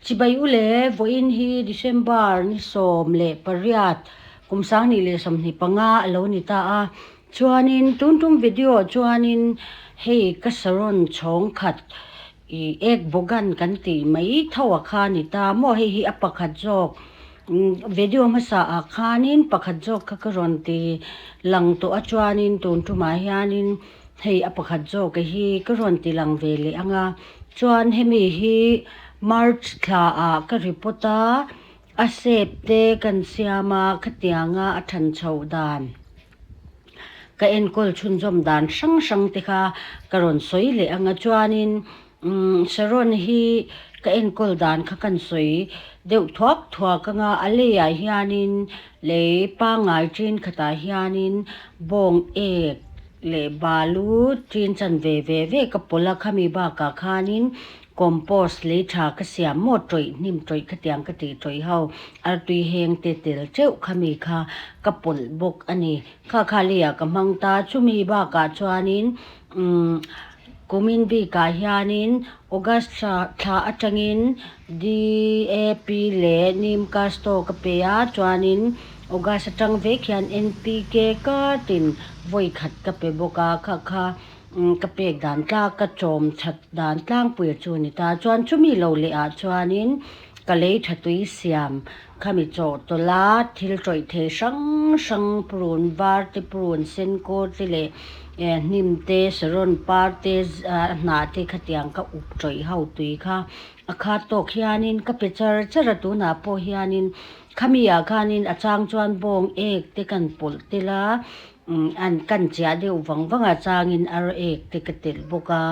Chibai u le, vawiin hi December ni 18 kum 2025 a lo ni ta a. Chuanin tun tum video ah chuanin hei ka saron chhawng khat ih ek bogan kan tih mai tho a kha ni ta maw hei hi a pakhat zawk video hmasa ah khanin pakhat zawk kha ka rawn ti lang tawh a chuanin tun tumah hianin hei a pakhat zawk hi ka rawn ti lang ve leh ang a chuan hemi hi March thla ah ka report a a shape te kan siam a khatianga a than chhoh dan. Ka enkawl chhunzawm dan hrang hrang te kha ka rawn sawi leh ang a chuanin umm Sharon hi ka enkawl dan kha kan sawi deuh thuak thuak ang a a leiah hianin lei pangngai ṭin khatah hianin bawng ek leh balu ṭin chan ve ve ve ka pawlh a khami bakah khanin Compost lei tha ka siam maw tawih hnim tawih khatiang ka tih tawih ho artui heng te tel teuh kha mi kha ka pawlh bawk a ni. Kha kha leiah ka hmang ta chumi bakah chuanin umm kumin bikah hianin August thla thla atangin DAP leh Neem Casto ka pe a chuanin August atang vek hian NPK kartin vawi khat ka pe bawk a kha kha Ka pek dan tlak ka chawm that dan tlangpui chu a ni ta. Chuan chumi lo leh ah chuanin ka lei tha tui siam khami chawh tawlh a, thil tawih thei hrang hrang purun var te purun sen kawl te leh hnim te saron par te hnah te khatiang ka up tawih ho tui kha a khat tawk hianin ka pe char char a tunah pawh hianin khami ah khanin a chang chuan bawng ek te kan pawlh tel a. An kan chiah deuh vang vang a changin ar ek te ka telh bawk a,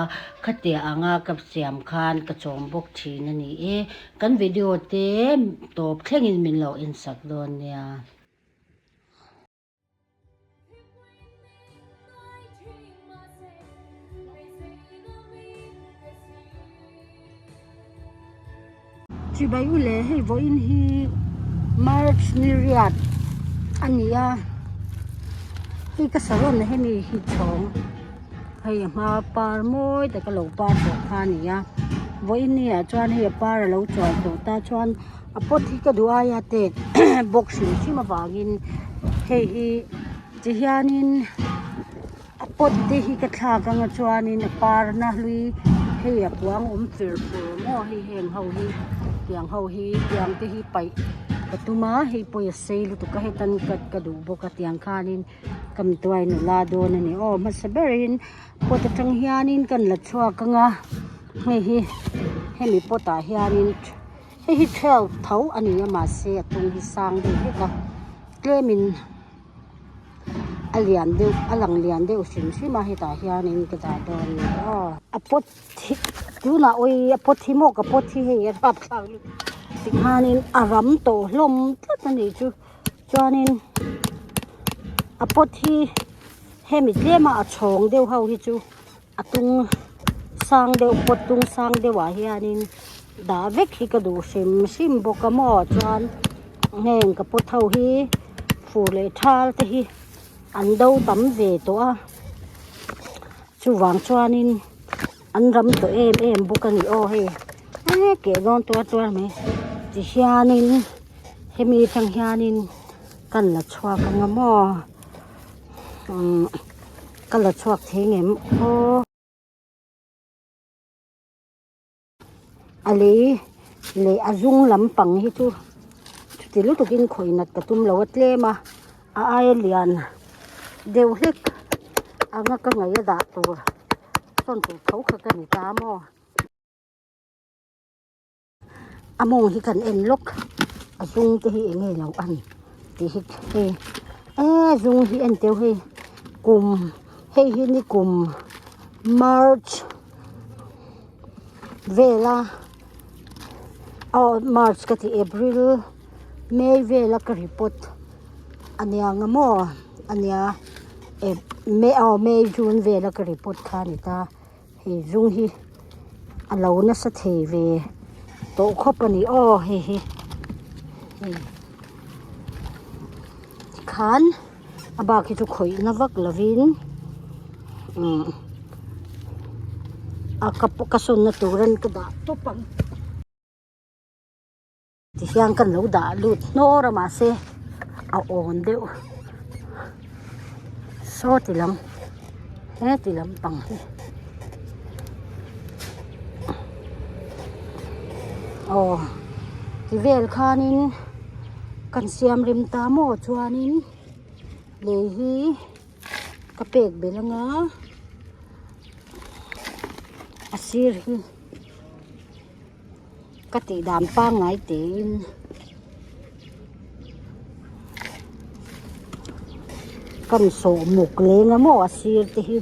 khatia anga ka siam khan ka chawm bawk thin a ni e. Kan video te tawp thlengin min lo en sak dawn nia. Chibai u le hei vawiin hi March ni riat a ni a hei ka saron hemi hi chhawng hei a hma par mawi tak a lo par tawh kha a ni a vawiin ni ah chuan hei a par a lo chuai tawh ta chuan a pot hi ka duh aia tet bawk hrim hrim avangin hei hi ti hianin. A pot te hi ka thlak anga chuanin a par na hlui hei a kuang awm fer fur maw hei heng ho hi tiang ho hi tiang te hi paih ka tum a hei pawh a sei lutuk a hetan cut ka duh bawk a tiang khanin kam tuai nula dawn a ni aw hmasa berin pot atang hianin kan la chhuak anga hei hi hemi pot ah hianin hei hi 12 tho a ni a mahse a tung hi sang deuh hlek a tlemin. A lian deuh a lang lian deuh hrim hrim a hetah hianin ka dah dawn a ni aw. A pot hi tunah awi a pot hi maw ka pot hi hei a rapthlak lutuk tikhanin a ram tawh hlawm tlat a nih chu chuanin a pot hi hemi tlema a chhawng deuh ho hi chu a tung sang deuh pot tung sang deuh ah hianin dah vek hi ka duh hrim hrim bawk a maw chuan heng ka pot ho hi fur leh thal te hi an do tam ve tawh a chuvang chuanin an ram tawh em em bawk a ni aw hei e keh dawn tuar tuar mai tihianin hemi atang hianin kan la chhuak ang a maw umm. Ka la chhuak thei ngem aw. A lei leh a zung lampang hi chu chuti lutukin khawih nat ka tum lo a tlem a a aia lian deuh hlek anga ka ngaih a dah tur sawn tur tho kha ka ni ta maw. A mawng hi kan en lawk a zung te hi eng nge lo an tih hi hei eee zung hi en teuh hei kum hei hi ni kum march vela aw march ka ti april may vela ka report ania nga maw ania aw may june vela ka report kha a ni ta. Hei zung hi a lo nasa thei ve tawh khawp a ni aw hei hi hei tikhan a bak hi chu khawih na vak lovin umm a ka sawnna turin ka dah tawp ang. Tihian kan lo dah lut hnawr a mahse a awn deuh saw ti lam heti lampang hi aw ti vel khanin kan siam rem ta maw chuanin lei hi ka pek belh anga a sir hi. Ka tih dan pangngai tein kan sawh muk leng a maw a sir te hi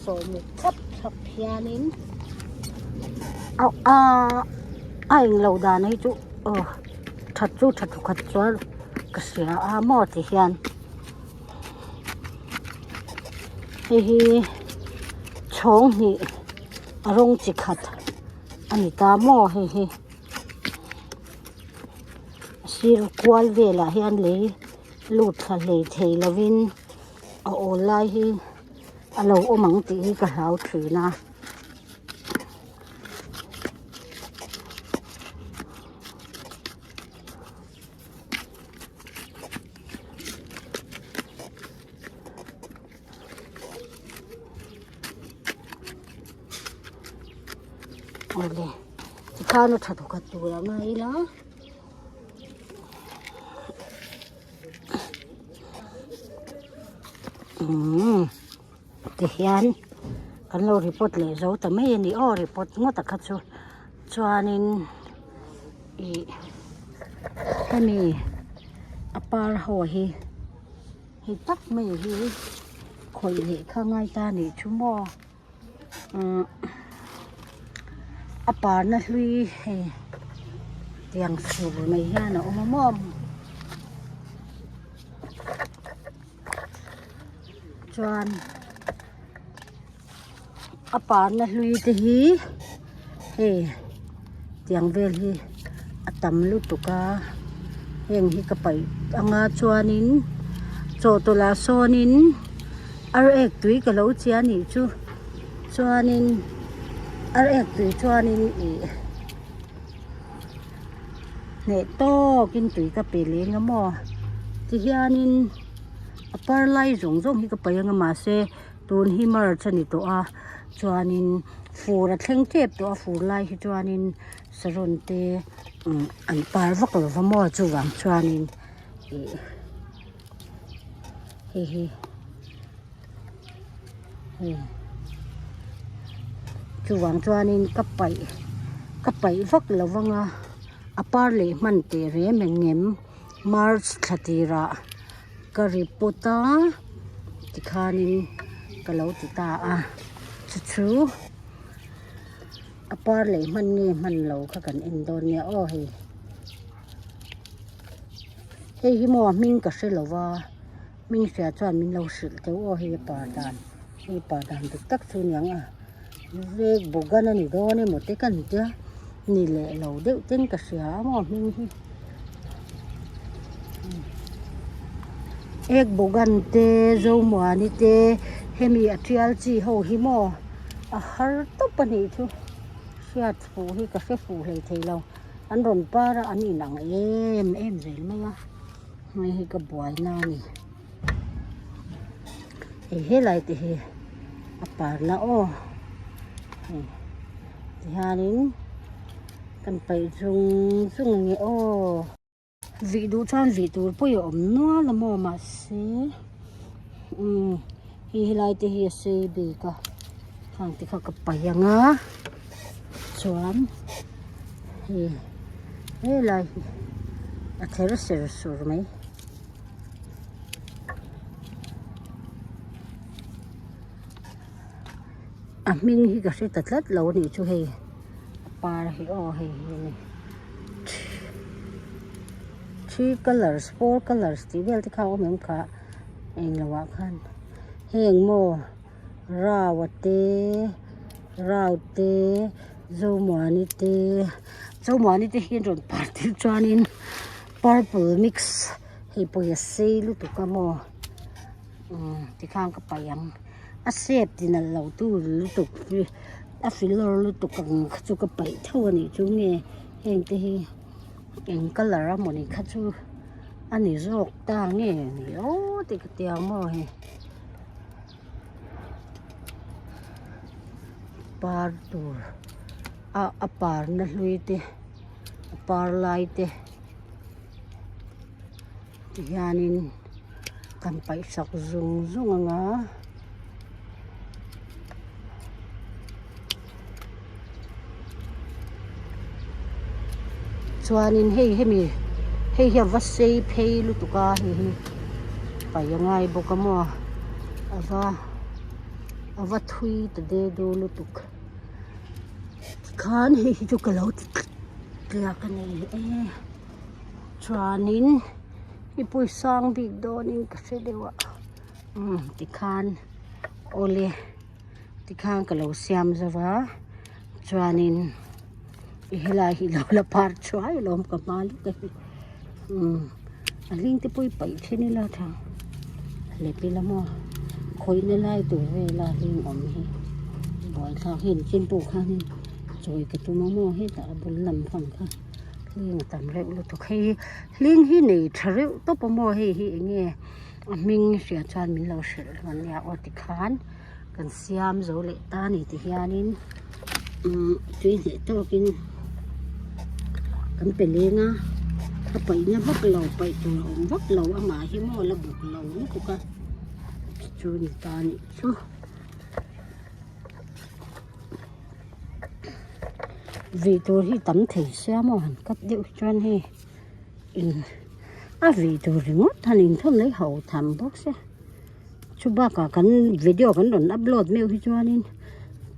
sawh muk thlap thlap hianin a a englo dan hi chu aw that chu tha thawkhat chuan ka hria a maw ti hian hei hi chhawng hnih a rawng chi khat. A ni ta maw hei hi a sir kual velah hian lei lut thla hlei thei lovin a awl lai hi a lo awm ang tih hi ka hlau thin a. Awle tikhan a tha thawkhat tur a ngai ila umm tihian kan lo report leh zo ta mai a ni aw report ngawt a kha chu chuanin ih hemi a par ho hi. Hei tak mai hi khawih leh kha ngai ta nih chu maw umm a parna hlui hei tiang sur mai hian a awm a maw chuan a parna hlui te hi hei tiang vel hi a tam lutuk a heng hi ka paih anga chuanin chawhtawlh ah sawnin ar ek tui ka lo che a nih chu chuanin ar ek tui chuanin ih hneh tawkin tui ka pe leng a maw tihianin a par lai zawng zawng hi ka paih anga mahse. Tun hi March a ni tawh a chuanin fur a thleng tep tawh a fur lai hi chuanin saron te umm an par vak lo va maw chuvang chuanin ih hei hi hei chuvang chuanin ka paih ka paih vak lo vang a a par leh hman teh rem engem March thla tirah. Ka report a tikhanin ka lo ti ta a chu chu a par leh hman nge hman lo kha kan en dawn nia aw hei hei hi maw a hming ka hre lo va hming hria chuan min lo hrilh teuh aw hei a par dan hei par dan dik tak chu niang a vek bawgan a ni dawn emaw te ka ni tia ni leh lo deuh ten ka hria a maw hming hi. Ek bawgan te zomuani te hemi a tial chi ho hi maw a har tawp a nih chu hriat fuh hi ka hre fuh hlei thei lo an rawn par a an inang em em zel mai a hei hi ka buai na a ni hei helai te hi a par na aw hei tihianin. Kan paih zung zung ang e aw. Vih duh chuan vih tur pawh a awm nual a maw mahse umm hei helai te hi a sei bik a khang te kha ka paih ang a chuan hei helai hi a ther ser sur mai. A hming hi ka hre ta tlat lo a nih chu hei a par hi aw hei hi a ni three colours four colours tih vel te kha a awm em kha englo ah khan heng maw rau a te rau te zomuani te zomuani te hi an rawn par tir chuanin purple mix hei pawh hi a sei lutuk a maw umm tikhan ka paih ang. A sep ti nalh lo tu lutuk hi a filawr lutuk ang kha chu ka paih tho a nih chu nge heng te hi. Eng colour a mawni kha chu a ni zawk ta nge ni aw tih ka ti ang maw hei. Par tur a a parna hlui te a par lai te tihianin kan paih sak zung zung ang a. Chuanin hei hemi hei hi a va sei phei lutuk a hei hi paih a ngai bawk a maw a va a va thui ta de du lutuk tikhan hei hi chu ka lo ti tliak a ni e chuanin hei pawh hi sang bik dawnin ka hre deuh a umm tikhan awle. Tikhan ka lo siam zo va chuanin i helai hi lo la par thuai alawm ka hma lawk a hi umm a hling te pawh hi paih then ila tha hlep ila maw khawihna lai tur vela hling awm hi buaithlak hi engtin pawh khanin chawi ka tum a maw hetah a bul lam pang kha hling a tam reuh lutuk hei hi hling hi nei tha reuh tawp a maw hei hi eng nge. A hming hria chuan min lo hrilh hlawm nia aw tikhan kan siam zo leh ta a ni ti hianin umm tui hneh tawkin kan pe leng a a paihna vak lo paih tur a awm vak lo amah hi maw la buk lo lutuk a chu ni ta a nih chu. Vih tur hi tam thei sia maw han cut deuh hi chuan hei. A vih tur ringawt han inthawm leh ho tham bawk se chu bakah kan video kan rawn upload meuh hi chuanin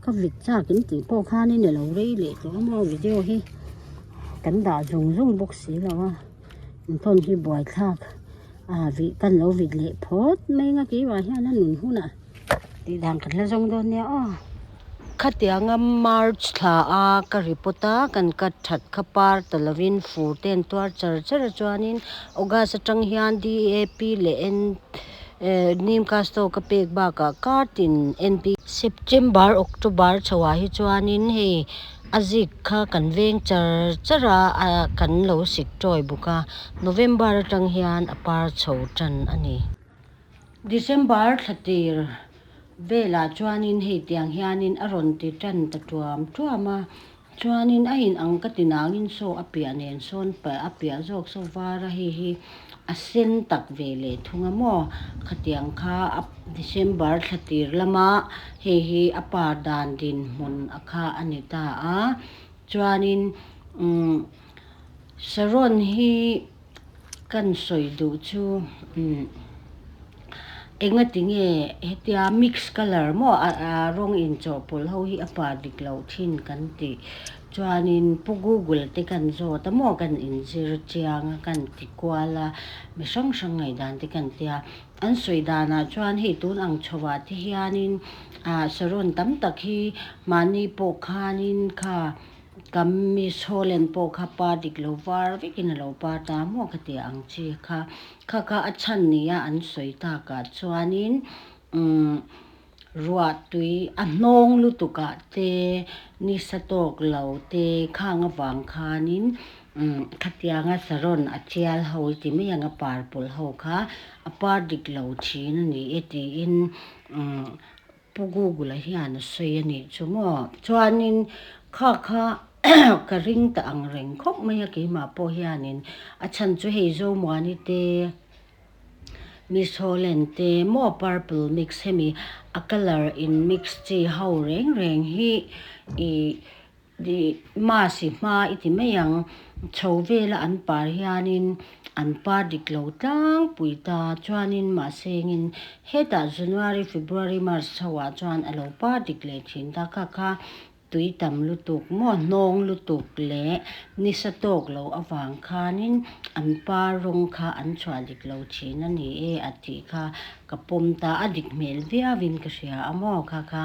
ka vit chak in tih pawh khanin alo rei leh tawh a maw video hi kan dah zung zung bawk si lo a inthawn hi buaithlak a vih kan lo vit leh phawt mai ang a keimah hian a nun hunah. Tih dan kan la zawng dawn nia aw. Khatianga March thla a ka report a, kan cut that kha par ta lovin fur te an tuar char char a chuanin August atang hian DAP leh N eh Neem Casto ka pek bakah kartin NP September October chhoah hi chuanin hei a zik kha kan veng char char a ah kan lo sik tawi bawk a November atang hian a par chho tan a ni. December thla tir velah chuanin hei tiang hianin a rawn ti tan ta tuam tuam a, chuanin a in ang ka ti nangin saw a piah nen sawn a piah zawk saw var a hei hi a sen tak ve leh thung a maw khatiang kha a December thla tir lama hei hi a par dan dinhmun a kha a ni ta a, chuanin umm Saron hi. Kan sawi duh chu umm engati nge hetia mix colour maw a rawng inchawhpawlh ho hi a par dik loh thin kan tih chuanin pu google te kan zawt a maw kan inzir chiang a kan ti kual a mi hrang hrang ngaihdan te kan tia an sawi danah chuan hei tun ang chhoah te hianin ah saron tam tak hi mahni pawh khanin kha. Kamis Holland pawh kha pa dik lo var vekin a lo par ta maw ka ti ang chi kha. Kha kha a chhan nia an sawi takah chuanin umm ruah tui a hnawng lutukah te nisa tawk lo te khang avang khanin umm khatianga saron a chial ho i ti mai ang a par pawlh ho kha a par dik lo thin a ni e tiin umm Pu Google-a hian a sawi a nih chu maw? Chuanin kha kha ka ring ta ang reng khawp mai a keimah pawh hianin a chhan chu hei Zomuani te, Miss Holland te maw purple mix hemi a colour in mix chi ho reng reng hi ih Masi hma i ti mai ang. Chho vela an par hianin an par dik lo tlangpui ta. Chuanin mahsengin hetah January, February, March chhoah chuan a lo par dik leh thin ta. Kha kha tui tam lutuk maw hnawng lutuk leh nisa tawk lo avang khanin an par rawng kha an chhuah dik lo thin a ni e a tih kha ka pawm ta. A dik hmel viauin ka hria a maw kha kha.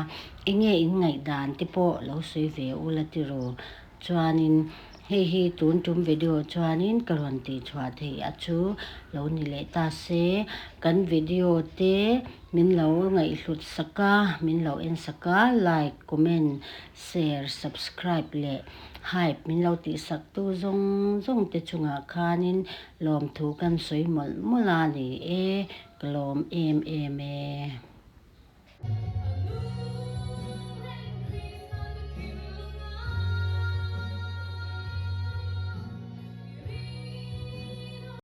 Enge in ngaihdan te pawh lo sawi ve ula tiraw? Chuanin hei hi tun tum video chuanin ka rawn tih chhuah theih a chu lo ni leh ta se. Kan video te min lo ngaihhlut sak a, min lo en sak a, like, comment, share, subscribe leh. Hype min lo tihsak tu zawng zawng te chungah khanin lawmthu kan sawi mawlh mawlh a ni e, ka lawm em em e.